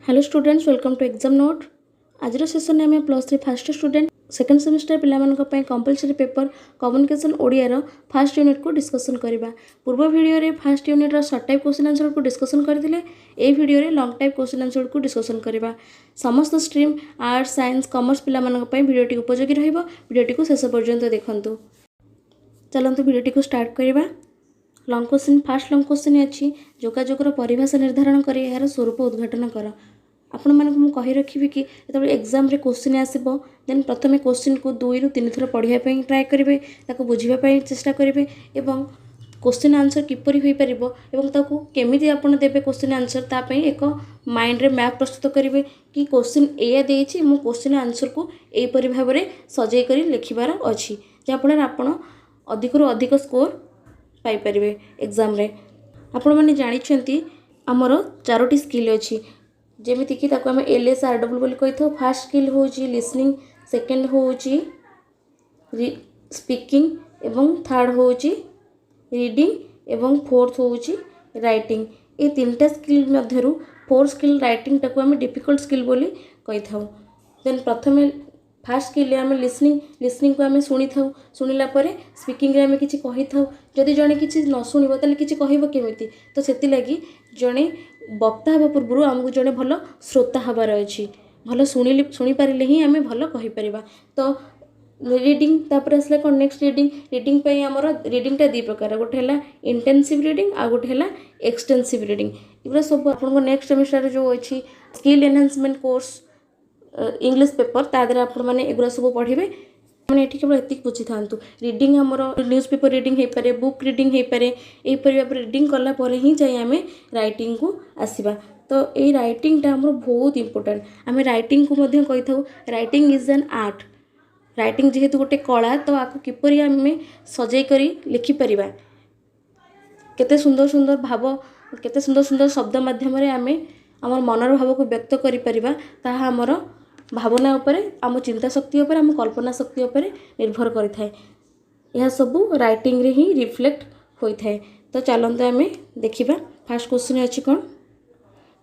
Hello students, welcome to Exam Note. ଆଜିର ସେସନ୍ରେ ଆମେ +3 first student second semester ପିଲାମାନଙ୍କ ପାଇଁ କମ୍ପଲସରି ପେପର୍ କମ୍ୟୁନିକେସନ୍ ଓଡ଼ିଆର ଫାର୍ଷ୍ଟ ୟୁନିଟ୍କୁ ଡିସ୍କସନ୍ କରିବା। ପୂର୍ବ ଭିଡ଼ିଓରେ ଫାର୍ଷ୍ଟ ୟୁନିଟ୍ର ସର୍ଟ ଟାଇପ୍ କ୍ୱେଶ୍ଚିନ୍ ଆନ୍ସର୍କୁ ଡିସ୍କସନ୍ କରିଥିଲେ। ଏହି ଭିଡ଼ିଓରେ ଲଙ୍ଗ୍ ଟାଇପ୍ କ୍ୱେଶ୍ଚିନ୍ ଆନ୍ସର୍କୁ ଡିସ୍କସନ୍ କରିବା। ସମସ୍ତ ଷ୍ଟ୍ରିମ୍, ଆର୍ଟ୍ସ, ସାଇନ୍ସ, କମର୍ସ ପିଲାମାନଙ୍କ ପାଇଁ ଭିଡ଼ିଓଟି ଉପଯୋଗୀ ରହିବ। ଭିଡ଼ିଓଟିକୁ ଶେଷ ପର୍ଯ୍ୟନ୍ତ ଦେଖନ୍ତୁ। ଚାଲନ୍ତୁ, ଭିଡ଼ିଓଟିକୁ ଷ୍ଟାର୍ଟ କରିବା। Long question, first long question ଅଛି, ଯୋଗାଯୋଗର ପରିଭାଷା ନିର୍ଦ୍ଧାରଣ କରି ଏହାର ସ୍ୱରୂପ ଉଦ୍ଘାଟନ କର। ଆପଣମାନଙ୍କୁ ମୁଁ କହି ରଖିବି କି ଯେତେବେଳେ ଏକ୍ଜାମ୍ରେ କୋଶ୍ଚିନ୍ ଆସିବ, ଦେନ୍ ପ୍ରଥମେ କୋଶ୍ଚିନ୍କୁ ଦୁଇରୁ ତିନି ଥର ପଢ଼ିବା ପାଇଁ ଟ୍ରାଏ କରିବେ, ତାକୁ ବୁଝିବା ପାଇଁ ଚେଷ୍ଟା କରିବେ ଏବଂ କୋଶ୍ଚିନ୍ ଆନ୍ସର୍ କିପରି ହୋଇପାରିବ ଏବଂ ତାକୁ କେମିତି ଆପଣ ଦେବେ କୋଶ୍ଚିନ୍ ଆନ୍ସର୍, ତା ପାଇଁ ଏକ ମାଇଣ୍ଡରେ ମ୍ୟାପ୍ ପ୍ରସ୍ତୁତ କରିବେ କି କୋଶ୍ଚିନ୍ ଏଇଆ ଦେଇଛି, ମୁଁ କୋଶ୍ଚିନ୍ ଆନ୍ସର୍କୁ ଏହିପରି ଭାବରେ ସଜେଇ କରି ଲେଖିବାର ଅଛି, ଯାହାଫଳରେ ଆପଣ ଅଧିକରୁ ଅଧିକ ସ୍କୋର୍ ପାଇପାରିବେ ଏକ୍ଜାମ୍ରେ। ଆପଣମାନେ ଜାଣିଛନ୍ତି, ଆମର ଚାରୋଟି ସ୍କିଲ୍ ଅଛି, ଯେମିତିକି ତାକୁ ଆମେ LSRW ବୋଲି କହିଥାଉ। ଫାର୍ଷ୍ଟ ସ୍କିଲ୍ ହେଉଛି ଲିସନିଂ, ସେକେଣ୍ଡ ହେଉଛି ସ୍ପିକିଂ ଏବଂ ଥାର୍ଡ଼ ହେଉଛି ରିଡ଼ିଂ ଏବଂ ଫୋର୍ଥ ହେଉଛି ରାଇଟିଂ। ଏ ତିନିଟା ସ୍କିଲ୍ ମଧ୍ୟରୁ ଫୋର୍ଥ ସ୍କିଲ୍ ରାଇଟିଂଟାକୁ ଆମେ ଡିଫିକଲ୍ଟ ସ୍କିଲ୍ ବୋଲି କହିଥାଉ। ଦେନ୍ ପ୍ରଥମେ ଫାର୍ଷ୍ଟ ସ୍କିଲ୍ରେ ଆମେ ଲିସନିଂ, ଲିସନିଂକୁ ଆମେ ଶୁଣିଥାଉ। ଶୁଣିଲା ପରେ ସ୍ପିକିଂରେ ଆମେ କିଛି କହିଥାଉ। ଯଦି ଜଣେ କିଛି ନ ଶୁଣିବ, ତାହେଲେ କିଛି କହିବ କେମିତି? ତ ସେଥିଲାଗି ଜଣେ ବକ୍ତା ହେବା ପୂର୍ବରୁ ଆମକୁ ଜଣେ ଭଲ ଶ୍ରୋତା ହେବାର ଅଛି। ଭଲ ଶୁଣିଲେ, ଶୁଣିପାରିଲେ ହିଁ ଆମେ ଭଲ କହିପାରିବା। ତ ରିଡ଼ିଂ ତାପରେ ଆସିଲା କ'ଣ? Next reading. Reading ପାଇଁ ଆମର ରିଡ଼ିଂଟା ଦୁଇ ପ୍ରକାର, ଗୋଟେ ହେଲା ଇଣ୍ଟେନ୍ସିଭ୍ ରିଡ଼ିଂ ଆଉ ଗୋଟେ ହେଲା ଏକ୍ସଟେନ୍ସିଭ୍ ରିଡ଼ିଂ। ଏଗୁଡ଼ା ସବୁ ଆପଣଙ୍କ ନେକ୍ସଟ ସେମିଷ୍ଟାର ଯେଉଁ ଅଛି skill enhancement course English paper, ତା ଦେହରେ ଆପଣମାନେ ଏଗୁଡ଼ା ସବୁ ପଢ଼ିବେ। ମାନେ ଏଠି କେବଳ ଏତିକି ବୁଝିଥାନ୍ତୁ, ରିଡ଼ିଂ ଆମର ନ୍ୟୁଜ୍ ପେପର୍ ରିଡ଼ିଂ ହେଇପାରେ, ବୁକ୍ ରିଡ଼ିଂ ହେଇପାରେ। ଏହିପରି ଭାବରେ ରିଡ଼ିଂ କଲା ପରେ ହିଁ ଯାଇ ଆମେ ରାଇଟିଂକୁ ଆସିବା। ତ ଏଇ ରାଇଟିଂଟା ଆମର ବହୁତ ଇମ୍ପୋର୍ଟାଣ୍ଟ। ଆମେ ରାଇଟିଂକୁ ମଧ୍ୟ କହିଥାଉ, writing is an art. Writing ଯେହେତୁ ଗୋଟେ କଳା, ତ ଆକୁ କିପରି ଆମେ ସଜେଇ କରି ଲେଖିପାରିବା, କେତେ ସୁନ୍ଦର ସୁନ୍ଦର ଭାବ, କେତେ ସୁନ୍ଦର ସୁନ୍ଦର ଶବ୍ଦ ମାଧ୍ୟମରେ ଆମେ ଆମର ମନର ଭାବକୁ ବ୍ୟକ୍ତ କରିପାରିବା, ତାହା ଆମର ଭାବନା ଉପରେ, ଆମ ଚିନ୍ତା ଶକ୍ତି ଉପରେ, ଆମ କଳ୍ପନା ଶକ୍ତି ଉପରେ ନିର୍ଭର କରିଥାଏ। ଏହା ସବୁ ରାଇଟିଂରେ ହିଁ ରିଫ୍ଲେକ୍ଟ ହୋଇଥାଏ। ତ ଚାଲନ୍ତୁ, ଆମେ ଦେଖିବା ଫାର୍ଷ୍ଟ କ୍ୱେଶ୍ଚିନ୍ ଅଛି କ'ଣ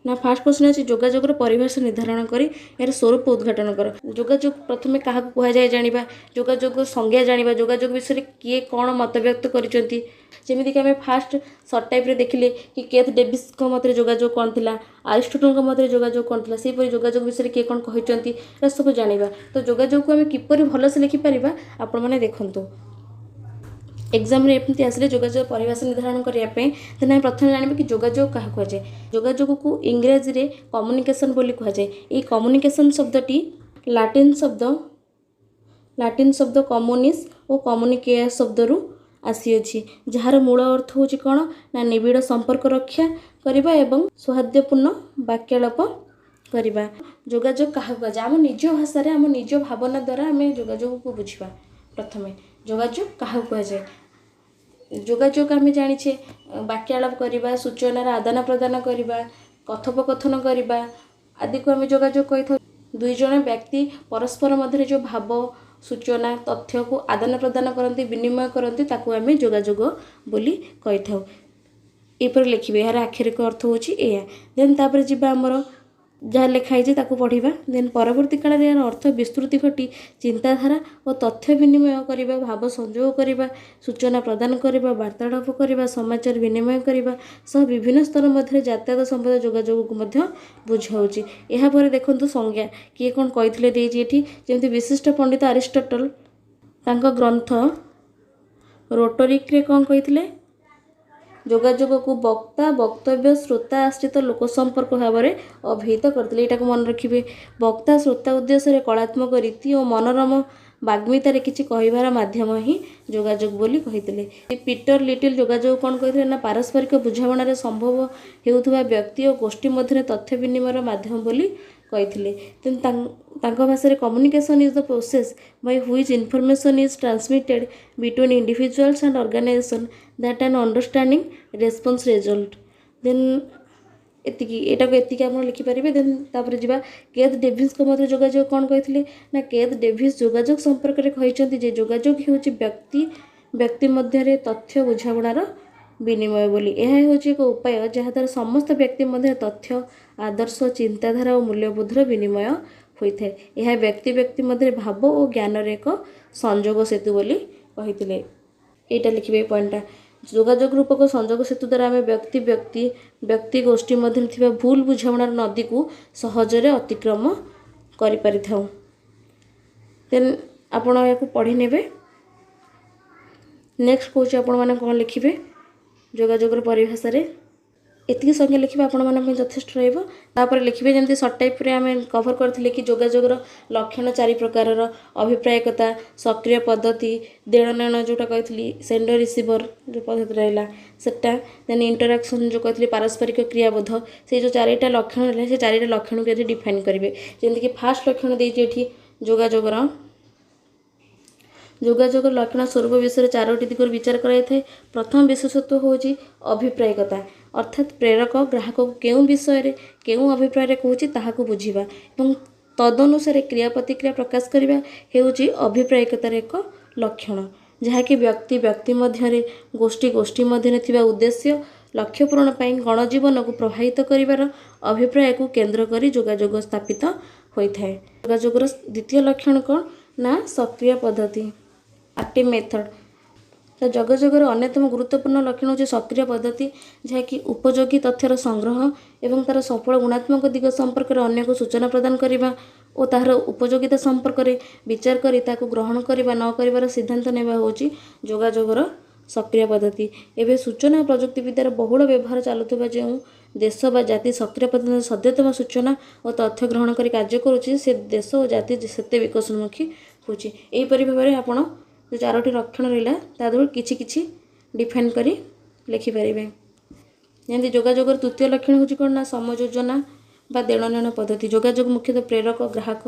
ନା, ଫାର୍ଷ୍ଟ କ୍ୱେଶ୍ଚିନ୍ ଅଛି, ଯୋଗାଯୋଗର ପରିଭାଷା ନିର୍ଦ୍ଧାରଣ କରି ଏହାର ସ୍ୱରୂପ ଉଦ୍ଘାଟନ କର। ଯୋଗାଯୋଗ ପ୍ରଥମେ କାହାକୁ କୁହାଯାଏ ଜାଣିବା, ଯୋଗାଯୋଗ ସଂଜ୍ଞା ଜାଣିବା, ଯୋଗାଯୋଗ ବିଷୟରେ କିଏ କ'ଣ ମତବ୍ୟକ୍ତ କରିଛନ୍ତି। ଯେମିତିକି ଆମେ ଫାର୍ଷ୍ଟ ସର୍ଟ ଟାଇପ୍ରେ ଦେଖିଲେ କି କେଥ୍ ଡେଭିସ୍ଙ୍କ ମତରେ ଯୋଗାଯୋଗ କ'ଣ ଥିଲା, ଆରିଷ୍ଟୋଟଲଙ୍କ ମତରେ ଯୋଗାଯୋଗ କ'ଣ ଥିଲା, ସେହିପରି ଯୋଗାଯୋଗ ବିଷୟରେ କିଏ କ'ଣ କହିଛନ୍ତି, ଏସବୁ ସବୁ ଜାଣିବା। ତ ଯୋଗାଯୋଗକୁ ଆମେ କିପରି ଭଲସେ ଲେଖିପାରିବା, ଆପଣମାନେ ଦେଖନ୍ତୁ। ଏକ୍ଜାମ୍ରେ ଏମିତି ଆସିଲେ ଯୋଗାଯୋଗ ପରିଭାଷା ନିର୍ଦ୍ଧାରଣ କରିବା ପାଇଁ, ଦେନ୍ ଆମେ ପ୍ରଥମେ ଜାଣିବା କି ଯୋଗାଯୋଗ କାହାକୁ କୁହାଯାଏ। ଯୋଗାଯୋଗକୁ ଇଂରାଜୀରେ କମ୍ୟୁନିକେସନ୍ ବୋଲି କୁହାଯାଏ। ଏଇ କମ୍ୟୁନିକେସନ୍ ଶବ୍ଦଟି ଲାଟିନ୍ ଶବ୍ଦ କମ୍ୟୁନିସ୍ ଓ କମ୍ୟୁନିକେୟାର ଶବ୍ଦରୁ ଆସିଅଛି, ଯାହାର ମୂଳ ଅର୍ଥ ହେଉଛି କ'ଣ ନା ନିବିଡ଼ ସମ୍ପର୍କ ରକ୍ଷା କରିବା ଏବଂ ସୌହାର୍ଦ୍ଦ୍ୟପୂର୍ଣ୍ଣ ବାକ୍ୟାଳାପ କରିବା। ଯୋଗାଯୋଗ କାହାକୁ କୁହାଯାଏ? ଆମ ନିଜ ଭାଷାରେ, ଆମ ନିଜ ଭାବନା ଦ୍ୱାରା ଆମେ ଯୋଗାଯୋଗକୁ ବୁଝିବା। ପ୍ରଥମେ ଯୋଗାଯୋଗ କାହାକୁ କୁହାଯାଏ? ଯୋଗାଯୋଗ ଆମେ ଜାଣିଛେ, ବାକ୍ୟାଳାପ କରିବା, ସୂଚନାର ଆଦାନ ପ୍ରଦାନ କରିବା, କଥୋପକଥନ କରିବା ଆଦିକୁ ଆମେ ଯୋଗାଯୋଗ କହିଥାଉ। ଦୁଇ ଜଣ ବ୍ୟକ୍ତି ପରସ୍ପର ମଧ୍ୟରେ ଯେଉଁ ଭାବ, ସୂଚନା, ତଥ୍ୟକୁ ଆଦାନ ପ୍ରଦାନ କରନ୍ତି, ବିନିମୟ କରନ୍ତି, ତାକୁ ଆମେ ଯୋଗାଯୋଗ ବୋଲି କହିଥାଉ। ଏହିପରି ଲେଖିବେ, ଏହାର ଆକ୍ଷରିକ ଅର୍ଥ ହେଉଛି ଏଇଆ। ଦେନ୍ ତାପରେ ଯିବା, ଆମର ଯାହା ଲେଖା ହେଇଛି ତାକୁ ପଢ଼ିବା। ଦେନ୍ ପରବର୍ତ୍ତୀ କାଳରେ ଏହାର ଅର୍ଥ ବିସ୍ତୃତି ଘଟି ଚିନ୍ତାଧାରା ଓ ତଥ୍ୟ ବିନିମୟ କରିବା, ଭାବ ସଂଯୋଗ କରିବା, ସୂଚନା ପ୍ରଦାନ କରିବା, ବାର୍ତ୍ତାଳାପ କରିବା, ସମାଚାର ବିନିମୟ କରିବା ସହ ବିଭିନ୍ନ ସ୍ତର ମଧ୍ୟରେ ଯାତାୟାତ ସମ୍ବନ୍ଧୀୟ ଯୋଗାଯୋଗକୁ ମଧ୍ୟ ବୁଝାଉଛି। ଏହାପରେ ଦେଖନ୍ତୁ, ସଂଜ୍ଞା କିଏ କ'ଣ କହିଥିଲେ ଦେଇଛି ଏଠି। ଯେମିତି ବିଶିଷ୍ଟ ପଣ୍ଡିତ ଆରିଷ୍ଟଟଲ ତାଙ୍କ ଗ୍ରନ୍ଥ ରୋଟୋରିକ୍ରେ କ'ଣ କହିଥିଲେ? ଯୋଗାଯୋଗକୁ ବକ୍ତା, ବକ୍ତବ୍ୟ, ଶ୍ରୋତା ଆଶ୍ରିତ ଲୋକ ସମ୍ପର୍କ ଭାବରେ ଅଭିହିତ କରିଥିଲେ। ଏଇଟାକୁ ମନେ ରଖିବେ। ବକ୍ତା ଶ୍ରୋତା ଉଦ୍ଦେଶ୍ୟରେ କଳାତ୍ମକ ରୀତି ଓ ମନୋରମ ବାଗ୍ମିତାରେ କିଛି କହିବାର ମାଧ୍ୟମ ହିଁ ଯୋଗାଯୋଗ ବୋଲି କହିଥିଲେ। ପିଟର ଲିଟିଲ ଯୋଗାଯୋଗ କ'ଣ କହିଥିଲେ ନା ପାରସ୍ପରିକ ବୁଝାମଣାରେ ସମ୍ଭବ ହେଉଥିବା ବ୍ୟକ୍ତି ଓ ଗୋଷ୍ଠୀ ମଧ୍ୟରେ ତଥ୍ୟ ବିନିମୟର ମାଧ୍ୟମ ବୋଲି କହିଥିଲେ। ତେଣୁ ତାଙ୍କ ଭାଷାରେ communication is the process by which information is transmitted between individuals and organization that an understanding response result. Then ଏତିକି, ଏଇଟାକୁ ଏତିକି ଆପଣ ଲେଖିପାରିବେ। ଦେନ୍ ତାପରେ ଯିବା, କେଥ୍ ଡେଭିସ୍ଙ୍କ ମଧ୍ୟରେ ଯୋଗାଯୋଗ କ'ଣ କହିଥିଲେ ନା, କେଥ୍ ଡେଭିସ୍ ଯୋଗାଯୋଗ ସମ୍ପର୍କରେ କହିଛନ୍ତି ଯେ ଯୋଗାଯୋଗ ହେଉଛି ବ୍ୟକ୍ତି ବ୍ୟକ୍ତି ମଧ୍ୟରେ ତଥ୍ୟ ବୁଝାମଣାର ବିନିମୟ ବୋଲି। ଏହା ହେଉଛି ଏକ ଉପାୟ, ଯାହାଦ୍ୱାରା ସମସ୍ତ ବ୍ୟକ୍ତି ମଧ୍ୟରେ ତଥ୍ୟ ଆଦର୍ଶ, ଚିନ୍ତାଧାରା ଓ ମୂଲ୍ୟବୋଧର ବିନିମୟ ହୋଇଥାଏ। ଏହା ବ୍ୟକ୍ତି ବ୍ୟକ୍ତି ମଧ୍ୟରେ ଭାବ ଓ ଜ୍ଞାନର ଏକ ସଂଯୋଗ ସେତୁ ବୋଲି କହିଥିଲେ। ଏଇଟା ଲେଖିବେ, ଏଇ ପଏଣ୍ଟଟା। ଯୋଗାଯୋଗ ରୂପକ ସଂଯୋଗ ସେତୁ ଦ୍ୱାରା ଆମେ ବ୍ୟକ୍ତି ବ୍ୟକ୍ତି, ବ୍ୟକ୍ତି ଗୋଷ୍ଠୀ ମଧ୍ୟରେ ଥିବା ଭୁଲ ବୁଝାମଣାର ନଦୀକୁ ସହଜରେ ଅତିକ୍ରମ କରିପାରିଥାଉ। ଦେନ୍ ଆପଣ ଏହାକୁ ପଢ଼ି ନେବେ। ନେକ୍ସଟ କହୁଛି ଆପଣମାନେ କ'ଣ ଲେଖିବେ। ଯୋଗାଯୋଗର ପରିଭାଷାରେ ଏତିକି ସଂଖ୍ୟା ଲେଖିବେ, ଆପଣମାନଙ୍କ ପାଇଁ ଯଥେଷ୍ଟ ରହିବ। ତାପରେ ଲେଖିବେ, ଯେମିତି ସର୍ଟ ଟାଇପ୍ରେ ଆମେ କଭର୍ କରିଥିଲେ କି ଯୋଗାଯୋଗର ଲକ୍ଷଣ ଚାରି ପ୍ରକାରର: ଅଭିପ୍ରାୟକତା, ସକ୍ରିୟ ପଦ୍ଧତି, ଦେଣ ନେଣ ଯେଉଁଟା କହିଥିଲି, ସେଣ୍ଡର ରିସିଭର ଯେଉଁ ପଦ୍ଧତି ରହିଲା ସେଟା, ଦେନ୍ ଇଣ୍ଟରାକ୍ସନ୍ ଯେଉଁ କହିଥିଲି, ପାରସ୍ପରିକ କ୍ରିୟାବୋଧ। ସେଇ ଯେଉଁ ଚାରିଟା ଲକ୍ଷଣ ରହିଲା, ସେ ଚାରିଟା ଲକ୍ଷଣକୁ ଏଠି ଡିଫାଇନ୍ କରିବେ। ଯେମିତିକି ଫାର୍ଷ୍ଟ ଲକ୍ଷଣ ଦେଇଛି ଏଠି ଯୋଗାଯୋଗର ଲକ୍ଷଣ ସ୍ୱରୂପ ବିଷୟରେ ଚାରୋଟି ଦିଗରୁ ବିଚାର କରାଯାଇଥାଏ। ପ୍ରଥମ ବିଶେଷତ୍ୱ ହେଉଛି ଅଭିପ୍ରାୟିକତା, ଅର୍ଥାତ୍ ପ୍ରେରକ ଗ୍ରାହକକୁ କେଉଁ ବିଷୟରେ କେଉଁ ଅଭିପ୍ରାୟରେ କହୁଛି ତାହାକୁ ବୁଝିବା ଏବଂ ତଦନୁସାରେ କ୍ରିୟା ପ୍ରତିକ୍ରିୟା ପ୍ରକାଶ କରିବା ହେଉଛି ଅଭିପ୍ରାୟିକତାର ଏକ ଲକ୍ଷଣ, ଯାହାକି ବ୍ୟକ୍ତି ବ୍ୟକ୍ତି ମଧ୍ୟରେ, ଗୋଷ୍ଠୀ ଗୋଷ୍ଠୀ ମଧ୍ୟରେ ଥିବା ଉଦ୍ଦେଶ୍ୟ ଲକ୍ଷ୍ୟ ପୂରଣ ପାଇଁ ଗଣଜୀବନକୁ ପ୍ରଭାବିତ କରିବାର ଅଭିପ୍ରାୟକୁ କେନ୍ଦ୍ର କରି ଯୋଗାଯୋଗ ସ୍ଥାପିତ ହୋଇଥାଏ। ଯୋଗାଯୋଗର ଦ୍ୱିତୀୟ ଲକ୍ଷଣ କ'ଣ ନା ସକ୍ରିୟ ପଦ୍ଧତି, ଆକ୍ଟିଭ୍ ମେଥଡ଼। ତ ଯୋଗାଯୋଗର ଅନ୍ୟତମ ଗୁରୁତ୍ୱପୂର୍ଣ୍ଣ ଲକ୍ଷଣ ହେଉଛି ସକ୍ରିୟ ପଦ୍ଧତି, ଯାହାକି ଉପଯୋଗୀ ତଥ୍ୟର ସଂଗ୍ରହ ଏବଂ ତା'ର ସଫଳ ଗୁଣାତ୍ମକ ଦିଗ ସମ୍ପର୍କରେ ଅନ୍ୟକୁ ସୂଚନା ପ୍ରଦାନ କରିବା ଓ ତାହାର ଉପଯୋଗିତା ସମ୍ପର୍କରେ ବିଚାର କରି ତାକୁ ଗ୍ରହଣ କରିବା ନ କରିବାର ସିଦ୍ଧାନ୍ତ ନେବା ହେଉଛି ଯୋଗାଯୋଗର ସକ୍ରିୟ ପଦ୍ଧତି। ଏବେ ସୂଚନା ଓ ପ୍ରଯୁକ୍ତିବିଦ୍ୟାର ବହୁଳ ବ୍ୟବହାର ଚାଲୁଥିବା ଯେଉଁ ଦେଶ ବା ଜାତି ସକ୍ରିୟ ପଦ୍ଧତି ସଦ୍ୟତମ ସୂଚନା ଓ ତଥ୍ୟ ଗ୍ରହଣ କରି କାର୍ଯ୍ୟ କରୁଛି, ସେ ଦେଶ ଓ ଜାତି ସେତେ ବିକଶନମୁଖୀ ହେଉଛି। ଏହିପରି ଭାବରେ ଆପଣ ଯେଉଁ ଚାରୋଟି ଲକ୍ଷଣ ରହିଲା, ତା ଦେହରୁ କିଛି କିଛି ଡିଫାଇନ୍ କରି ଲେଖିପାରିବେ। ଯେମିତି ଯୋଗାଯୋଗର ତୃତୀୟ ଲକ୍ଷଣ ହେଉଛି କ'ଣ ନା ସମଯୋଜନା ବା ଦେଣନେଣ ପଦ୍ଧତି। ଯୋଗାଯୋଗ ମୁଖ୍ୟତଃ ପ୍ରେରକ, ଗ୍ରାହକ,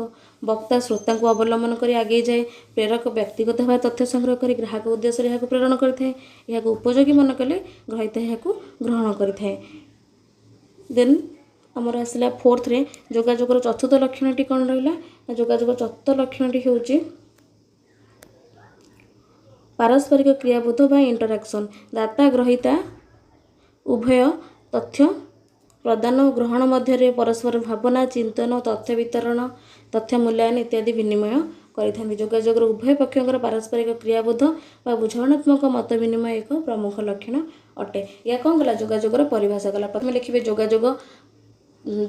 ବକ୍ତା, ଶ୍ରୋତାଙ୍କୁ ଅବଲମ୍ବନ କରି ଆଗେଇ ଯାଏ। ପ୍ରେରକ ବ୍ୟକ୍ତିଗତ ଭାବେ ତଥ୍ୟ ସଂଗ୍ରହ କରି ଗ୍ରାହକ ଉଦ୍ଦେଶ୍ୟରେ ଏହାକୁ ପ୍ରେରଣ କରିଥାଏ। ଏହାକୁ ଉପଯୋଗୀ ମନେ କଲେ ଗ୍ରହୀତା ଏହାକୁ ଗ୍ରହଣ କରିଥାଏ। ଦେନ୍ ଆମର ଆସିଲା ଫୋର୍ଥରେ, ଯୋଗାଯୋଗର ଚତୁର୍ଥ ଲକ୍ଷଣଟି କ'ଣ ରହିଲା ନା ଯୋଗାଯୋଗ ଚତୁର୍ଥ ଲକ୍ଷଣଟି ହେଉଛି ପାରସ୍ପରିକ କ୍ରିୟାବୋଧ ବା ଇଣ୍ଟରାକ୍ସନ୍। ଦାତା ଗ୍ରହୀତା ଉଭୟ ତଥ୍ୟ ପ୍ରଦାନ ଓ ଗ୍ରହଣ ମଧ୍ୟରେ ପରସ୍ପର ଭାବନା, ଚିନ୍ତନ, ତଥ୍ୟ ବିତରଣ, ତଥ୍ୟ ମୂଲ୍ୟାୟନ ଇତ୍ୟାଦି ବିନିମୟ କରିଥାନ୍ତି। ଯୋଗାଯୋଗର ଉଭୟ ପକ୍ଷଙ୍କର ପାରସ୍ପରିକ କ୍ରିୟାବୋଧ ବା ବୁଝାମଣାତ୍ମକ ମତ ବିନିମୟ ଏକ ପ୍ରମୁଖ ଲକ୍ଷଣ ଅଟେ। ଏହା କ'ଣ କଲା? ଯୋଗାଯୋଗର ପରିଭାଷା କଲା। ପ୍ରଥମେ ଲେଖିବେ ଯୋଗାଯୋଗ,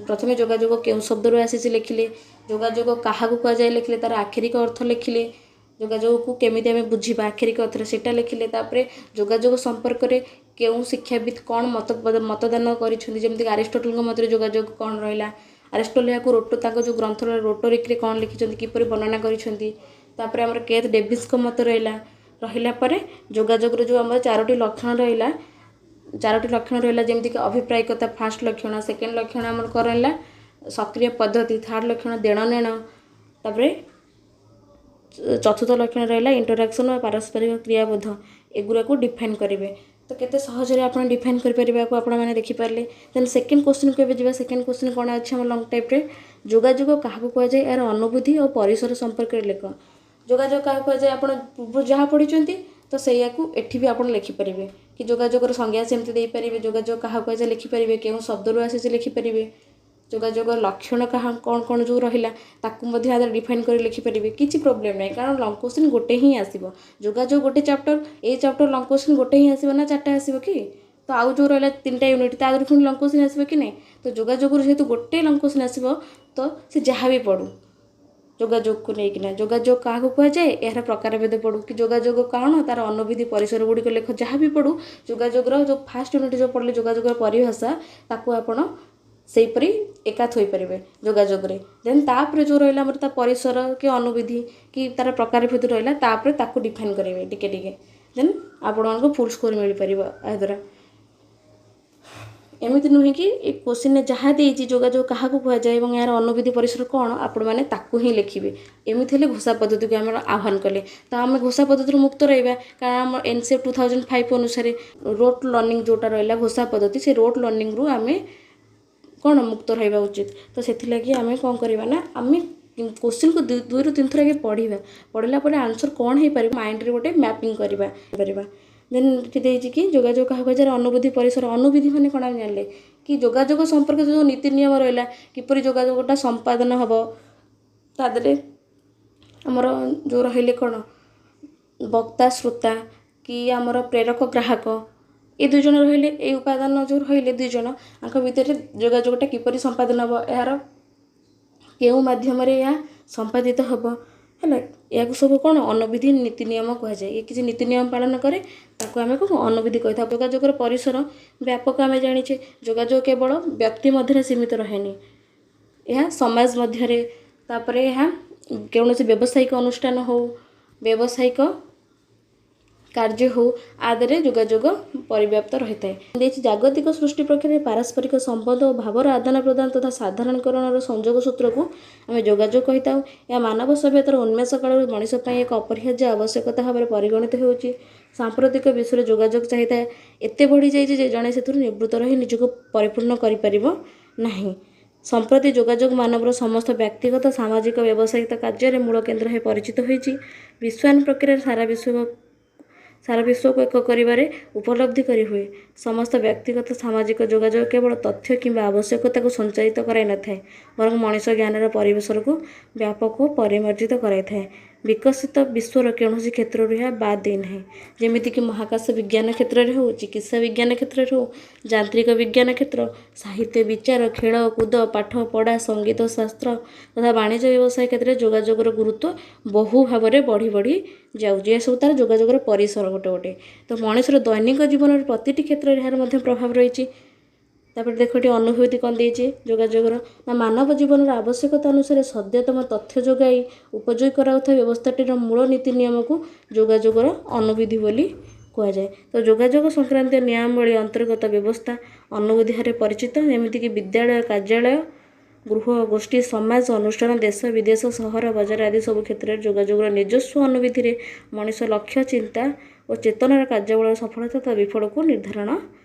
ପ୍ରଥମେ ଯୋଗାଯୋଗ କେଉଁ ଶବ୍ଦରୁ ଆସିଛି ଲେଖିଲେ, ଯୋଗାଯୋଗ କାହାକୁ କୁହାଯାଏ ଲେଖିଲେ, ତାର ଆକ୍ଷରିକ ଅର୍ଥ ଲେଖିଲେ, ଯୋଗାଯୋଗକୁ କେମିତି ଆମେ ବୁଝିବା ଆକ୍ଷରିକ ଅର୍ଥରେ ସେଇଟା ଲେଖିଲେ, ତାପରେ ଯୋଗାଯୋଗ ସମ୍ପର୍କରେ କେଉଁ ଶିକ୍ଷାବିତ୍ କ'ଣ ମତଦାନ କରିଛନ୍ତି, ଯେମିତିକି ଆରିଷ୍ଟୋଟଲଙ୍କ ମତରେ ଯୋଗାଯୋଗ କ'ଣ ରହିଲା, ଆରିଷ୍ଟୋଟଲ ଏହାକୁ ରୋଟୋ ତାଙ୍କ ଯେଉଁ ଗ୍ରନ୍ଥ ରୋଟୋରିକରେ କ'ଣ ଲେଖିଛନ୍ତି, କିପରି ବର୍ଣ୍ଣନା କରିଛନ୍ତି। ତାପରେ ଆମର କେଥ୍ ଡେଭିସ୍ଙ୍କ ମତ ରହିଲା। ରହିଲା ପରେ ଯୋଗାଯୋଗର ଯେଉଁ ଆମର ଚାରୋଟି ଲକ୍ଷଣ ରହିଲା, ଚାରୋଟି ଲକ୍ଷଣ ରହିଲା, ଯେମିତିକି ଅଭିପ୍ରାୟିକତା ଫାର୍ଷ୍ଟ ଲକ୍ଷଣ, ସେକେଣ୍ଡ ଲକ୍ଷଣ ଆମର କ'ଣ ରହିଲା ସକ୍ରିୟ ପଦ୍ଧତି, ଥାର୍ଡ଼ ଲକ୍ଷଣ ଦେଣ ନେଣ, ତାପରେ ଚତୁର୍ଥ ଲକ୍ଷଣ ରହିଲା ଇଣ୍ଟରାକ୍ସନ୍ ବା ପାରସ୍ପରିକ କ୍ରିୟାବୋଧ। ଏଗୁଡ଼ାକୁ ଡିଫାଇନ୍ କରିବେ। ତ କେତେ ସହଜରେ ଆପଣ ଡିଫାଇନ୍ କରିପାରିବେ, ଆକୁ ଆପଣମାନେ ଦେଖିପାରିଲେ। ଦେନ୍ ସେକେଣ୍ଡ କୋଶ୍ଚିନ୍କୁ ଏବେ ଯିବା। ସେକେଣ୍ଡ କୋଶ୍ଚିନ୍ କ'ଣ ଅଛି ଆମ ଲଙ୍ଗ ଟାଇପ୍ରେ? ଯୋଗାଯୋଗ କାହାକୁ କୁହାଯାଏ, ଏହାର ଅନୁଭୂତି ଓ ପରିସର ସମ୍ପର୍କରେ ଲେଖ। ଯୋଗାଯୋଗ କାହାକୁ କୁହାଯାଏ, ଆପଣ ପୂର୍ବରୁ ଯାହା ପଢ଼ିଛନ୍ତି ତ ସେଇଆକୁ ଏଠି ବି ଆପଣ ଲେଖିପାରିବେ କି ଯୋଗାଯୋଗର ସଂଜ୍ଞା ସେମିତି ଦେଇପାରିବେ, ଯୋଗାଯୋଗ କାହାକୁ କୁହାଯାଏ ଲେଖିପାରିବେ, କେଉଁ ଶବ୍ଦରୁ ଆସିଛି ଲେଖିପାରିବେ, ଯୋଗାଯୋଗ ଲକ୍ଷଣ କାହା କ'ଣ କ'ଣ ଯେଉଁ ରହିଲା ତାକୁ ମଧ୍ୟ ଆଦେହରେ ଡିଫାଇନ୍ କରି ଲେଖିପାରିବେ। କିଛି ପ୍ରୋବ୍ଲେମ୍ ନାହିଁ, କାରଣ ଲଙ୍ଗ କୋଶ୍ଚିନ୍ ଗୋଟେ ହିଁ ଆସିବ। ଯୋଗାଯୋଗ ଗୋଟେ ଚାପ୍ଟର, ଏଇ ଚାପ୍ଟର ଲଙ୍ଗ କୋଶ୍ଚିନ୍ ଗୋଟେ ହିଁ ଆସିବ ନା ଚାରିଟା ଆସିବ କି? ତ ଆଉ ଯେଉଁ ରହିଲା ତିନିଟା ୟୁନିଟ୍, ତା ଦେହରୁ ପୁଣି ଲଙ୍ଗ କୋଶ୍ଚିନ୍ ଆସିବ କି ନାହିଁ? ତ ଯୋଗାଯୋଗରୁ ଯେହେତୁ ଗୋଟେ ଲଙ୍ଗ କୋଶ୍ଚିନ୍ ଆସିବ, ତ ସେ ଯାହା ବି ପଡ଼ୁ ଯୋଗାଯୋଗକୁ ନେଇକିନା, ଯୋଗାଯୋଗ କାହାକୁ କୁହାଯାଏ, ଏହାର ପ୍ରକାରଭେଦ ପଡ଼ୁ କି ଯୋଗାଯୋଗ କ'ଣ, ତାର ଅନୁବିଧି ପରିସର ଗୁଡ଼ିକ ଲେଖ, ଯାହା ବି ପଡ଼ୁ, ଯୋଗାଯୋଗର ଯେଉଁ ଫାର୍ଷ୍ଟ ୟୁନିଟ୍ ଯେଉଁ ପଢ଼ିଲେ ଯୋଗାଯୋଗର ପରିଭାଷା, ତାକୁ ଆପଣ ସେହିପରି ଏକା ଥୋଇପାରିବେ ଯୋଗାଯୋଗରେ। ଦେନ୍ ତାପରେ ଯେଉଁ ରହିଲା ଆମର ତା ପରିସର କି ଅନୁବିଧି କି ତାର ପ୍ରକାରଭେଦ ରହିଲା, ତାପରେ ତାକୁ ଡିଫାଇନ୍ କରିବେ ଟିକେ ଟିକେ। ଦେନ୍ ଆପଣମାନଙ୍କୁ ଫୁଲ୍ ସ୍କୋର୍ ମିଳିପାରିବ ଏହାଦ୍ୱାରା। ଏମିତି ନୁହେଁ କି ଏ କୋଶ୍ଚିନ୍ରେ ଯାହା ଦେଇଛି ଯୋଗାଯୋଗ କାହାକୁ କୁହାଯାଏ ଏବଂ ଏହାର ଅନୁବିଧି ପରିସର କ'ଣ, ଆପଣମାନେ ତାକୁ ହିଁ ଲେଖିବେ। ଏମିତି ହେଲେ ଘୋଷା ପଦ୍ଧତିକୁ ଆମର ଆହ୍ୱାନ କଲେ, ତ ଆମେ ଘୋଷା ପଦ୍ଧତିରୁ ମୁକ୍ତ ରହିବା, କାରଣ ଆମ NCF 2005 ଅନୁସାରେ ରୋଟ୍ ଲର୍ଣ୍ଣିଂ ଯେଉଁଟା ରହିଲା ଘୋଷା ପଦ୍ଧତି, ସେ ରୋଟ୍ ଲର୍ଣ୍ଣିଂରୁ ଆମେ କ'ଣ ମୁକ୍ତ ରହିବା ଉଚିତ। ତ ସେଥିଲାଗି ଆମେ କ'ଣ କରିବା ନା ଆମେ କୋଶ୍ଚିନ୍କୁ ଦୁଇରୁ ତିନି ଥର ଆଗେ ପଢ଼ିବା, ପଢ଼ିଲା ପରେ ଆନ୍ସର୍ କ'ଣ ହେଇପାରିବ ମାଇଣ୍ଡରେ ଗୋଟେ ମ୍ୟାପିଂ କରିବା ପାରିବା। ଦେନ୍ ଏଠି ଦେଇଛି କି ଯୋଗାଯୋଗ କାହାକୁ କୁହାଯାଏ, ଅନୁଭୂତି ପରିସର। ଅନୁବିଧି ମାନେ କ'ଣ ଆମେ ଜାଣିଲେ, କି ଯୋଗାଯୋଗ ସମ୍ପର୍କିତ ଯେଉଁ ନୀତି ନିୟମ ରହିଲା, କିପରି ଯୋଗାଯୋଗଟା ସମ୍ପାଦନ ହେବ, ତା ଦେହରେ ଆମର ଯେଉଁ ରହିଲେ କ'ଣ ବକ୍ତା ଶ୍ରୋତା କି ଆମର ପ୍ରେରକ ଗ୍ରାହକ, ଏ ଦୁଇ ଜଣ ରହିଲେ, ଏଇ ଉପାଦାନ ଯେଉଁ ରହିଲେ ଦୁଇ ଜଣ, ଆଙ୍କ ଭିତରେ ଯୋଗାଯୋଗଟା କିପରି ସମ୍ପାଦନ ହେବ, ଏହାର କେଉଁ ମାଧ୍ୟମରେ ଏହା ସମ୍ପାଦିତ ହେବ ହେଲା, ଏହାକୁ ସବୁ କ'ଣ ଅନୁବିଧି ନୀତି ନିୟମ କୁହାଯାଏ। ଏ କିଛି ନୀତି ନିୟମ ପାଳନ କରେ, ତାକୁ ଆମେ କ'ଣ ଅନୁବିଧି କହିଥାଉ। ଯୋଗାଯୋଗର ପରିସର ବ୍ୟାପକ ଆମେ ଜାଣିଛେ। ଯୋଗାଯୋଗ କେବଳ ବ୍ୟକ୍ତି ମଧ୍ୟରେ ସୀମିତ ରହେନି, ଏହା ସମାଜ ମଧ୍ୟରେ, ତାପରେ ଏହା କୌଣସି ବ୍ୟବସାୟିକ ଅନୁଷ୍ଠାନ ହେଉ, ବ୍ୟବସାୟିକ କାର୍ଯ୍ୟ ହେଉ, ଆଦିରେ ଯୋଗାଯୋଗ ପରିବ୍ୟାପ୍ତ ରହିଥାଏ। ଦେଇଛି, ଜାଗତିକ ସୃଷ୍ଟି ପ୍ରକ୍ରିୟାରେ ପାରସ୍ପରିକ ସମ୍ବନ୍ଧ ଓ ଭାବର ଆଦାନ ପ୍ରଦାନ ତଥା ସାଧାରଣୀକରଣର ସଂଯୋଗ ସୂତ୍ରକୁ ଆମେ ଯୋଗାଯୋଗ କହିଥାଉ। ଏହା ମାନବ ସଭ୍ୟତାର ଉନ୍ମେଷ କାଳରୁ ମଣିଷ ପାଇଁ ଏକ ଅପରିହାର୍ଯ୍ୟ ଆବଶ୍ୟକତା ଭାବରେ ପରିଗଣିତ ହେଉଛି। ସାମ୍ପ୍ରତିକ ବିଶ୍ୱରେ ଯୋଗାଯୋଗ ଚାହିଦା ଏତେ ବଢ଼ିଯାଇଛି ଯେ ଜଣେ ସେଥିରୁ ନିବୃତ୍ତ ରହି ନିଜକୁ ପରିପୂର୍ଣ୍ଣ କରିପାରିବ ନାହିଁ। ସମ୍ପ୍ରତି ଯୋଗାଯୋଗ ମାନବର ସମସ୍ତ ବ୍ୟକ୍ତିଗତ, ସାମାଜିକ, ବ୍ୟବସାୟିକ କାର୍ଯ୍ୟରେ ମୂଳ କେନ୍ଦ୍ର ହୋଇ ପରିଚିତ ହୋଇଛି। ବିଶ୍ୱାୟନ ପ୍ରକ୍ରିୟାରେ ସାରା ବିଶ୍ୱକୁ ଏକ କରିବାରେ ଉପଲବ୍ଧି କରିହୁଏ। ସମସ୍ତ ବ୍ୟକ୍ତିଗତ ସାମାଜିକ ଯୋଗାଯୋଗ କେବଳ ତଥ୍ୟ କିମ୍ବା ଆବଶ୍ୟକତାକୁ ସଞ୍ଚାରିତ କରାଇନଥାଏ, ବରଂ ମଣିଷ ଜ୍ଞାନର ପରିସରକୁ ବ୍ୟାପକ ଓ ପରିମାର୍ଜିତ କରାଇଥାଏ। ବିକଶିତ ବିଶ୍ୱର କୌଣସି କ୍ଷେତ୍ରରୁ ଏହା ବାଦ ଦେଇନାହିଁ। ଯେମିତିକି ମହାକାଶ ବିଜ୍ଞାନ କ୍ଷେତ୍ରରେ ହେଉ, ଚିକିତ୍ସା ବିଜ୍ଞାନ କ୍ଷେତ୍ରରେ ହେଉ, ଯାନ୍ତ୍ରିକ ବିଜ୍ଞାନ କ୍ଷେତ୍ର, ସାହିତ୍ୟ, ବିଚାର, ଖେଳ କୁଦ, ପାଠ ପଢ଼ା, ସଙ୍ଗୀତ ଶାସ୍ତ୍ର ତଥା ବାଣିଜ୍ୟ ବ୍ୟବସାୟ କ୍ଷେତ୍ରରେ ଯୋଗାଯୋଗର ଗୁରୁତ୍ୱ ବହୁ ଭାବରେ ବଢ଼ି ବଢ଼ି ଯାଉଛି। ଏସବୁ ତା'ର ଯୋଗାଯୋଗର ପରିସର ଗୋଟେ ଗୋଟେ। ତ ମଣିଷର ଦୈନିକ ଜୀବନର ପ୍ରତିଟି କ୍ଷେତ୍ରରେ ଏହାର ମଧ୍ୟ ପ୍ରଭାବ ରହିଛି। ତାପରେ ଦେଖ, ଏଠି ଅନୁଭୂତି କ'ଣ ଦେଇଛି ଯୋଗାଯୋଗର ନା, ମାନବ ଜୀବନର ଆବଶ୍ୟକତା ଅନୁସାରେ ସଦ୍ୟତମ ତଥ୍ୟ ଯୋଗାଇ ଉପଯୋଗୀ କରାଉଥିବା ବ୍ୟବସ୍ଥାଟିର ମୂଳ ନୀତି ନିୟମକୁ ଯୋଗାଯୋଗର ଅନୁବିଧି ବୋଲି କୁହାଯାଏ। ତ ଯୋଗାଯୋଗ ସଂକ୍ରାନ୍ତୀୟ ନିୟମାବଳୀ ଅନ୍ତର୍ଗତ ବ୍ୟବସ୍ଥା ଅନୁବିଧି ଭାବରେ ପରିଚିତ। ଯେମିତିକି ବିଦ୍ୟାଳୟ, କାର୍ଯ୍ୟାଳୟ, ଗୃହ, ଗୋଷ୍ଠୀ, ସମାଜ, ଅନୁଷ୍ଠାନ, ଦେଶ ବିଦେଶ, ସହର ବଜାର ଆଦି ସବୁ କ୍ଷେତ୍ରରେ ଯୋଗାଯୋଗର ନିଜସ୍ୱ ଅନୁବିଧିରେ ମଣିଷ ଲକ୍ଷ୍ୟ, ଚିନ୍ତା ଓ ଚେତନାର କାର୍ଯ୍ୟବଳର ସଫଳତା ତଥା ବିଫଳକୁ ନିର୍ଦ୍ଧାରଣ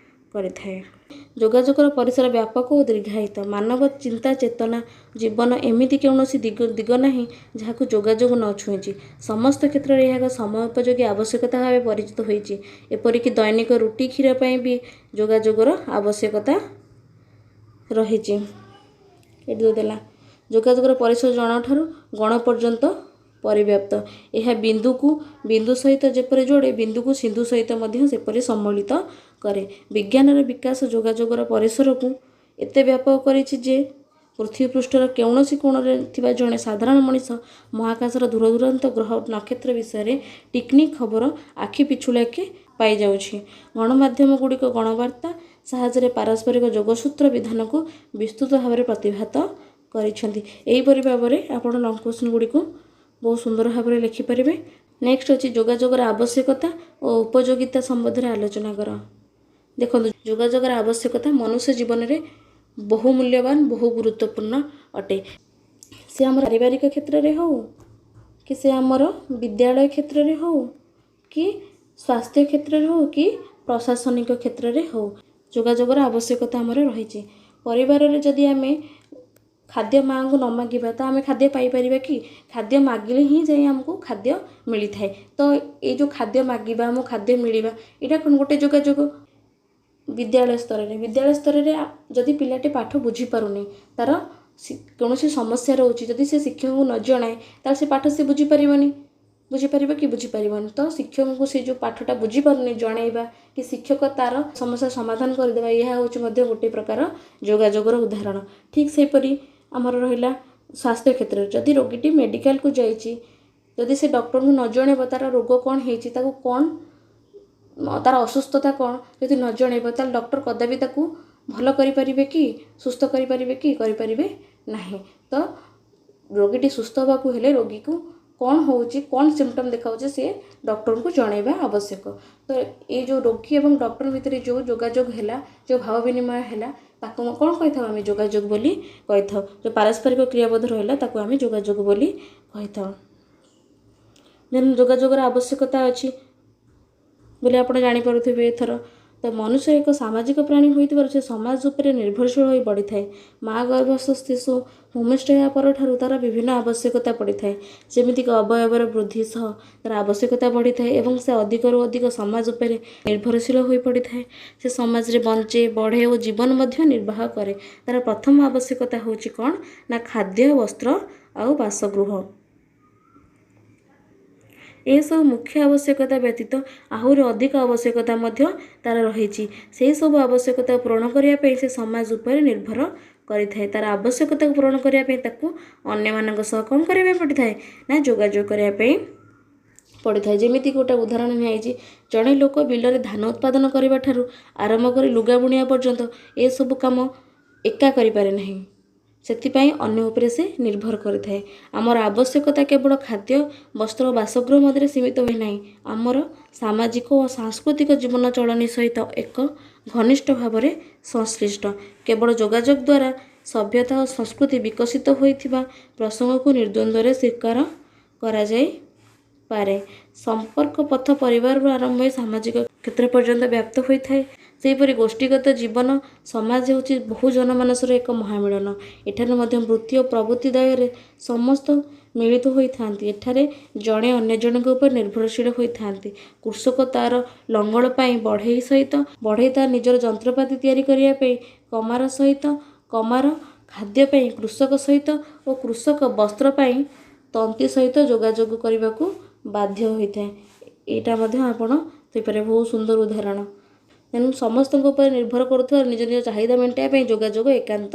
କରିଥାଏ। ଯୋଗାଯୋଗର ପରିସର ବ୍ୟାପକ ଓ ଦୀର୍ଘାୟିତ। ମାନବ ଚିନ୍ତା, ଚେତନା, ଜୀବନ ଏମିତି କୌଣସି ଦିଗ ନାହିଁ ଯାହାକୁ ଯୋଗାଯୋଗ ନ ଛୁଇଁଛି। ସମସ୍ତ କ୍ଷେତ୍ରରେ ଏହା ଏକ ସମୟୋପଯୋଗୀ ଆବଶ୍ୟକତା ଭାବେ ପରିଚିତ ହୋଇଛି। ଏପରିକି ଦୈନିକ ରୁଟି କ୍ଷୀର ପାଇଁ ବି ଯୋଗାଯୋଗର ଆବଶ୍ୟକତା ରହିଛି। ଏଠି ଦେଲା, ଯୋଗାଯୋଗର ପରିସର ଜଣଠାରୁ ଗଣ ପର୍ଯ୍ୟନ୍ତ ପରିବ୍ୟାପ୍ତ। ଏହା ବିନ୍ଦୁକୁ ବିନ୍ଦୁ ସହିତ ଯେପରି ଯୋଡ଼େ, ବିନ୍ଦୁକୁ ସିନ୍ଧୁ ସହିତ ମଧ୍ୟ ସେପରି ସମ୍ମିଳିତ କରେ। ବିଜ୍ଞାନର ବିକାଶ ଯୋଗାଯୋଗର ପରିସରକୁ ଏତେ ବ୍ୟାପକ କରିଛି ଯେ ପୃଥିବୀ ପୃଷ୍ଠର କୌଣସି କୋଣରେ ଥିବା ଜଣେ ସାଧାରଣ ମଣିଷ ମହାକାଶର ଦୂରଦୂରାନ୍ତ ଗ୍ରହ ନକ୍ଷତ୍ର ବିଷୟରେ ଟିକିନିଖି ଖବର ଆଖି ପିଛୁଳାକେ ପାଇଯାଉଛି। ଗଣମାଧ୍ୟମ ଗୁଡ଼ିକ ଗଣବାର୍ତ୍ତା ସାହାଯ୍ୟରେ ପାରସ୍ପରିକ ଯୋଗସୂତ୍ର ବିଧାନକୁ ବିସ୍ତୃତ ଭାବରେ ପ୍ରତିଭାତ କରିଛନ୍ତି। ଏହିପରି ଭାବରେ ଆପଣ ଲଙ୍ଗ କ୍ୱେଶ୍ଚନ୍ ଗୁଡ଼ିକୁ ବହୁତ ସୁନ୍ଦର ଭାବରେ ଲେଖିପାରିବେ। ନେକ୍ସଟ ଅଛି, ଯୋଗାଯୋଗର ଆବଶ୍ୟକତା ଓ ଉପଯୋଗିତା ସମ୍ବନ୍ଧରେ ଆଲୋଚନା କର। ଦେଖନ୍ତୁ, ଯୋଗାଯୋଗର ଆବଶ୍ୟକତା ମନୁଷ୍ୟ ଜୀବନରେ ବହୁ ମୂଲ୍ୟବାନ, ବହୁ ଗୁରୁତ୍ୱପୂର୍ଣ୍ଣ ଅଟେ। ସେ ଆମର ପାରିବାରିକ କ୍ଷେତ୍ରରେ ହେଉ କି ସେ ଆମର ବିଦ୍ୟାଳୟ କ୍ଷେତ୍ରରେ ହେଉ କି ସ୍ୱାସ୍ଥ୍ୟ କ୍ଷେତ୍ରରେ ହେଉ କି ପ୍ରଶାସନିକ କ୍ଷେତ୍ରରେ ହେଉ, ଯୋଗାଯୋଗର ଆବଶ୍ୟକତା ଆମର ରହିଛି। ପରିବାରରେ ଯଦି ଆମେ ଖାଦ୍ୟ ମାଆଙ୍କୁ ନ ମାଗିବା, ତ ଆମେ ଖାଦ୍ୟ ପାଇପାରିବା କି? ଖାଦ୍ୟ ମାଗିଲେ ହିଁ ଯାଇ ଆମକୁ ଖାଦ୍ୟ ମିଳିଥାଏ। ତ ଏଇ ଯେଉଁ ଖାଦ୍ୟ ମାଗିବା, ଆମକୁ ଖାଦ୍ୟ ମିଳିବା, ଏଇଟା କ'ଣ ଗୋଟେ ଯୋଗାଯୋଗ। ବିଦ୍ୟାଳୟ ସ୍ତରରେ ଯଦି ପିଲାଟି ପାଠ ବୁଝିପାରୁନି, ତା'ର କୌଣସି ସମସ୍ୟା ରହୁଛି, ଯଦି ସେ ଶିକ୍ଷକଙ୍କୁ ନ ଜଣାଏ, ତାହେଲେ ସେ ପାଠ ସେ ବୁଝିପାରିବନି। ବୁଝିପାରିବ କି? ବୁଝିପାରିବନି। ତ ଶିକ୍ଷକଙ୍କୁ ସେ ଯେଉଁ ପାଠଟା ବୁଝିପାରୁନି ଜଣାଇବା କି ଶିକ୍ଷକ ତା'ର ସମସ୍ୟା ସମାଧାନ କରିଦେବା, ଏହା ହେଉଛି ମଧ୍ୟ ଗୋଟେ ପ୍ରକାର ଯୋଗାଯୋଗର ଉଦାହରଣ। ଠିକ୍ ସେହିପରି ଆମର ରହିଲା ସ୍ୱାସ୍ଥ୍ୟ କ୍ଷେତ୍ରରେ, ଯଦି ରୋଗୀଟି ମେଡ଼ିକାଲକୁ ଯାଇଛି, ଯଦି ସେ ଡକ୍ଟରଙ୍କୁ ନ ଜଣାଇବ ତା'ର ରୋଗ କ'ଣ ହେଇଛି, ତାକୁ କ'ଣ ତା'ର ଅସୁସ୍ଥତା କ'ଣ, ଯଦି ନ ଜଣାଇବ, ତାହେଲେ ଡକ୍ଟର କଦାପି ତାକୁ ଭଲ କରିପାରିବେ କି? ସୁସ୍ଥ କରିପାରିବେ କି? କରିପାରିବେ ନାହିଁ। ତ ରୋଗୀଟି ସୁସ୍ଥ ହେବାକୁ ହେଲେ ରୋଗୀକୁ କ'ଣ ହେଉଛି, କ'ଣ ସିମ୍ପଟମ୍ ଦେଖାଉଛି, ସିଏ ଡକ୍ଟରଙ୍କୁ ଜଣାଇବା ଆବଶ୍ୟକ। ତ ଏଇ ଯେଉଁ ରୋଗୀ ଏବଂ ଡକ୍ଟର ଭିତରେ ଯେଉଁ ଯୋଗାଯୋଗ ହେଲା, ଯେଉଁ ଭାବ ବିନିମୟ ହେଲା, ତାକୁ କ'ଣ କହିଥାଉ ଆମେ? ଯୋଗାଯୋଗ ବୋଲି କହିଥାଉ। ଯେଉଁ ପାରସ୍ପରିକ କ୍ରିୟାବୋଧ ରହିଲା, ତାକୁ ଆମେ ଯୋଗାଯୋଗ ବୋଲି କହିଥାଉ। ଦେନ୍ ଯୋଗାଯୋଗର ଆବଶ୍ୟକତା ଅଛି ବୋଲି ଆପଣ ଜାଣିପାରୁଥିବେ ଏଥର। ତ ମନୁଷ୍ୟ ଏକ ସାମାଜିକ ପ୍ରାଣୀ ହୋଇଥିବାରୁ ସେ ସମାଜ ଉପରେ ନିର୍ଭରଶୀଳ ହୋଇ ପଡ଼ିଥାଏ। ମା ଗର୍ଭସ୍ଥ ଶିଶୁ ଭୂମିଷ୍ଠ ହେବା ପରଠାରୁ ତା'ର ବିଭିନ୍ନ ଆବଶ୍ୟକତା ପଡ଼ିଥାଏ, ଯେମିତିକି ଅବୟବର ବୃଦ୍ଧି ସହ ତା'ର ଆବଶ୍ୟକତା ବଢ଼ିଥାଏ ଏବଂ ସେ ଅଧିକରୁ ଅଧିକ ସମାଜ ଉପରେ ନିର୍ଭରଶୀଳ ହୋଇ ପଡ଼ିଥାଏ। ସେ ସମାଜରେ ବଞ୍ଚେ, ବଢ଼େ ଓ ଜୀବନ ମଧ୍ୟ ନିର୍ବାହ କରେ। ତା'ର ପ୍ରଥମ ଆବଶ୍ୟକତା ହେଉଛି କ'ଣ ନା ଖାଦ୍ୟ, ବସ୍ତ୍ର ଆଉ ବାସଗୃହ। ଏସବୁ ମୁଖ୍ୟ ଆବଶ୍ୟକତା ବ୍ୟତୀତ ଆହୁରି ଅଧିକ ଆବଶ୍ୟକତା ମଧ୍ୟ ତା'ର ରହିଛି। ସେହିସବୁ ଆବଶ୍ୟକତା ପୂରଣ କରିବା ପାଇଁ ସେ ସମାଜ ଉପରେ ନିର୍ଭର କରିଥାଏ। ତା'ର ଆବଶ୍ୟକତାକୁ ପୂରଣ କରିବା ପାଇଁ ତାକୁ ଅନ୍ୟମାନଙ୍କ ସହ କ'ଣ କରିବା ପାଇଁ ପଡ଼ିଥାଏ ନା ଯୋଗାଯୋଗ କରିବା ପାଇଁ ପଡ଼ିଥାଏ। ଯେମିତି ଗୋଟେ ଉଦାହରଣ ନିଆଯାଇଛି, ଜଣେ ଲୋକ ବିଲରେ ଧାନ ଉତ୍ପାଦନ କରିବା ଠାରୁ ଆରମ୍ଭ କରି ଲୁଗା ବୁଣିବା ପର୍ଯ୍ୟନ୍ତ ଏସବୁ କାମ ଏକା କରିପାରେ ନାହିଁ, ସେଥିପାଇଁ ଅନ୍ୟ ଉପରେ ସେ ନିର୍ଭର କରିଥାଏ। ଆମର ଆବଶ୍ୟକତା କେବଳ ଖାଦ୍ୟ, ବସ୍ତ୍ର ଓ ବାସଗୃହ ମଧ୍ୟରେ ସୀମିତ ହୁଏ ନାହିଁ। ଆମର ସାମାଜିକ ଓ ସାଂସ୍କୃତିକ ଜୀବନ ଚଳଣି ସହିତ ଏକ ଘନିଷ୍ଠ ଭାବରେ ସଂଶ୍ଳିଷ୍ଟ। କେବଳ ଯୋଗାଯୋଗ ଦ୍ୱାରା ସଭ୍ୟତା ଓ ସଂସ୍କୃତି ବିକଶିତ ହୋଇଥିବା ପ୍ରସଙ୍ଗକୁ ନିର୍ଦ୍ୱନ୍ଦ୍ୱରେ ସ୍ୱୀକାର କରାଯାଇପାରେ। ସମ୍ପର୍କ ପଥ ପରିବାରରୁ ଆରମ୍ଭ ହୋଇ ସାମାଜିକ କ୍ଷେତ୍ର ପର୍ଯ୍ୟନ୍ତ ବ୍ୟାପ୍ତ ହୋଇଥାଏ। ସେହିପରି ଗୋଷ୍ଠୀଗତ ଜୀବନ ସମାଜ ହେଉଛି ବହୁ ଜନମାନସର ଏକ ମହାମିଳନ। ଏଠାରେ ମଧ୍ୟ ବୃତ୍ତି ଓ ପ୍ରବୃତ୍ତି ଦାୟରେ ସମସ୍ତ ମିଳିତ ହୋଇଥାନ୍ତି। ଏଠାରେ ଜଣେ ଅନ୍ୟ ଜଣଙ୍କ ଉପରେ ନିର୍ଭରଶୀଳ ହୋଇଥାନ୍ତି। କୃଷକ ତା'ର ଲଙ୍ଗଳ ପାଇଁ ବଢ଼େଇ ସହିତ, ବଢ଼େଇ ତାର ନିଜର ଯନ୍ତ୍ରପାତି ତିଆରି କରିବା ପାଇଁ କମାର ସହିତ, କମାର ଖାଦ୍ୟ ପାଇଁ କୃଷକ ସହିତ ଓ କୃଷକ ବସ୍ତ୍ର ପାଇଁ ତନ୍ତୀ ସହିତ ଯୋଗାଯୋଗ କରିବାକୁ ବାଧ୍ୟ ହୋଇଥାଏ। ଏଇଟା ମଧ୍ୟ ଆପଣ ଦେଇପାରିବେ, ବହୁତ ସୁନ୍ଦର ଉଦାହରଣ। ତେଣୁ ସମସ୍ତଙ୍କ ଉପରେ ନିର୍ଭର କରୁଥିବା ନିଜ ନିଜ ଚାହିଦା ମେଣ୍ଟାଇବା ପାଇଁ ଯୋଗାଯୋଗ ଏକାନ୍ତ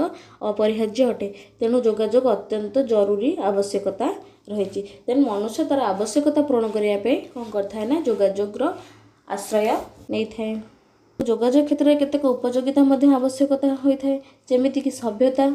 ଅପରିହାର୍ଯ୍ୟ ଅଟେ। ତେଣୁ ଯୋଗାଯୋଗ ଅତ୍ୟନ୍ତ ଜରୁରୀ ଆବଶ୍ୟକତା ରହିଛି। ତେଣୁ ମନୁଷ୍ୟ ତା'ର ଆବଶ୍ୟକତା ପୂରଣ କରିବା ପାଇଁ କ'ଣ କରିଥାଏ ନା ଯୋଗାଯୋଗର ଆଶ୍ରୟ ନେଇଥାଏ। ଯୋଗାଯୋଗ କ୍ଷେତ୍ରରେ କେତେକ ଉପଯୋଗିତା ମଧ୍ୟ ଆବଶ୍ୟକତା ହୋଇଥାଏ, ଯେମିତିକି ସଭ୍ୟତା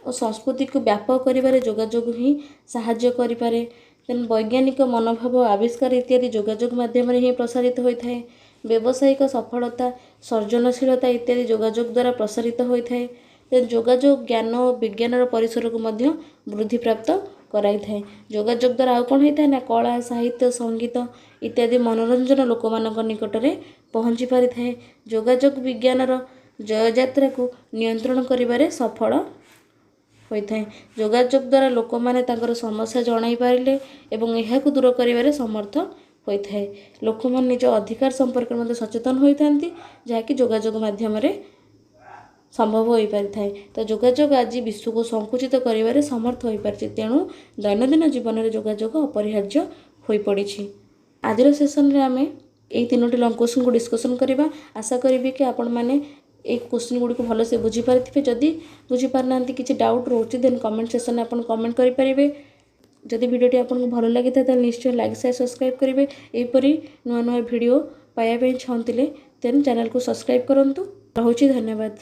ଓ ସଂସ୍କୃତିକୁ ବ୍ୟାପକ କରିବାରେ ଯୋଗାଯୋଗ ହିଁ ସାହାଯ୍ୟ କରିପାରେ। ତେଣୁ ବୈଜ୍ଞାନିକ ମନୋଭାବ, ଆବିଷ୍କାର ଇତ୍ୟାଦି ଯୋଗାଯୋଗ ମାଧ୍ୟମରେ ହିଁ ପ୍ରସାରିତ ହୋଇଥାଏ। ବ୍ୟବସାୟିକ ସଫଳତା, ସର୍ଜନଶୀଳତା ଇତ୍ୟାଦି ଯୋଗାଯୋଗ ଦ୍ୱାରା ପ୍ରସାରିତ ହୋଇଥାଏ। ତେଣୁ ଯୋଗାଯୋଗ ଜ୍ଞାନ ଓ ବିଜ୍ଞାନର ପରିସରକୁ ମଧ୍ୟ ବୃଦ୍ଧିପ୍ରାପ୍ତ କରାଇଥାଏ। ଯୋଗାଯୋଗ ଦ୍ୱାରା ଆଉ କ'ଣ ହୋଇଥାଏ ନା କଳା, ସାହିତ୍ୟ, ସଙ୍ଗୀତ ଇତ୍ୟାଦି ମନୋରଞ୍ଜନ ଲୋକମାନଙ୍କ ନିକଟରେ ପହଞ୍ଚି ପାରିଥାଏ। ଯୋଗାଯୋଗ ବିଜ୍ଞାନର ଜୟଯାତ୍ରାକୁ ନିୟନ୍ତ୍ରଣ କରିବାରେ ସଫଳ ହୋଇଥାଏ। ଯୋଗାଯୋଗ ଦ୍ୱାରା ଲୋକମାନେ ତାଙ୍କର ସମସ୍ୟା ଜଣାଇ ପାରିଲେ ଏବଂ ଏହାକୁ ଦୂର କରିବାରେ ସମର୍ଥ ହୋଇଥାଏ। ଲୋକମାନେ ନିଜ ଅଧିକାର ସମ୍ପର୍କରେ ମଧ୍ୟ ସଚେତନ ହୋଇଥାନ୍ତି, ଯାହାକି ଯୋଗାଯୋଗ ମାଧ୍ୟମରେ ସମ୍ଭବ ହୋଇପାରିଥାଏ। ତ ଯୋଗାଯୋଗ ଆଜି ବିଶ୍ୱକୁ ସଂକୁଚିତ କରିବାରେ ସମର୍ଥ ହୋଇପାରିଛି। ତେଣୁ ଦୈନନ୍ଦିନ ଜୀବନରେ ଯୋଗାଯୋଗ ଅପରିହାର୍ଯ୍ୟ ହୋଇପଡ଼ିଛି। ଆଜିର ସେସନରେ ଆମେ ଏଇ ତିନୋଟି ଲଙ୍ଗ କୋଶ୍ଚିନ୍କୁ ଡିସ୍କସନ୍ କରିବା। ଆଶା କରିବି କି ଆପଣମାନେ ଏଇ କୋଶ୍ଚିନ୍ ଗୁଡ଼ିକୁ ଭଲସେ ବୁଝିପାରିଥିବେ। ଯଦି ବୁଝିପାରିନାହାନ୍ତି, କିଛି ଡାଉଟ୍ ରହୁଛି, ଦେନ୍ କମେଣ୍ଟ ସେସନ୍ରେ ଆପଣ କମେଣ୍ଟ କରିପାରିବେ। ଯଦି ଭିଡ଼ିଓଟି ଆପଣଙ୍କୁ ଭଲ ଲାଗିଥାଏ, ତାହେଲେ ନିଶ୍ଚୟ ଲାଇକ୍, ସେୟାର, ସବସ୍କ୍ରାଇବ୍ କରିବେ। ଏହିପରି ନୂଆ ନୂଆ ଭିଡ଼ିଓ ପାଇବା ପାଇଁ ଚାହୁଁଥିଲେ ଦେନ୍ ଚ୍ୟାନେଲକୁ ସବସ୍କ୍ରାଇବ୍ କରନ୍ତୁ। ରହୁଛି, ଧନ୍ୟବାଦ।